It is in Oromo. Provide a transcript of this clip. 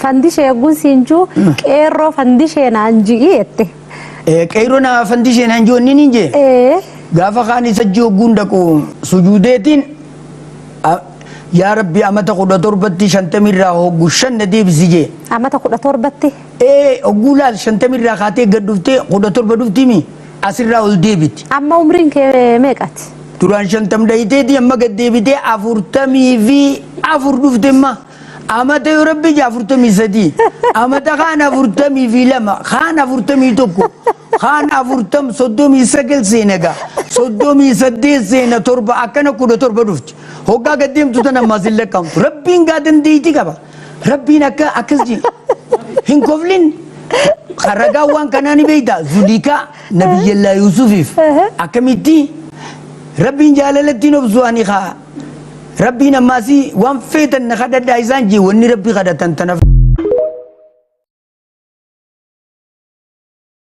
Fandishee yogguun siin jiru qeerroo fandishee naan ji'i jette. Qeerroo na fandishee naan ji'u inni niin jee. Ee. Gaafa kaan isa ji'u dhaqu sujuudeetiin yaa Rabbi amata 17tti 50rraa hoggu 5 na deebisi jee. Amata 17tti. Ee, hogguu laal 50rraa kaatee gad dhuftee 17 dhuftimi asirraa ol deebiti. Amma umriin kee meeqati? Duraan 50 dhayiteeti, amma gad deebitee 44 dhufte imma. Amata yoo Rabbi jee 43. Amata kaan 42, kaan 41, kaan 40, 39 seena gaa. 38 seena, 7 akkana 17 dhufti. Hoggaa gad deemtu tana ammaas hin lakkaa'amtu. Rabbiin gaa dandeettii qaba. Rabbiin akka akkas jee. Hin koflin. Ragaa waan kanaa ni beektaa. Zulikaa Nabiyyallaa Yuusufiif akkamitti Rabbiin jaalalatti obsu ani kaa. Rabbiin ammaasii waan feetan na kadhadhaa isaan jee, wanni Rabbi kadhatan tana.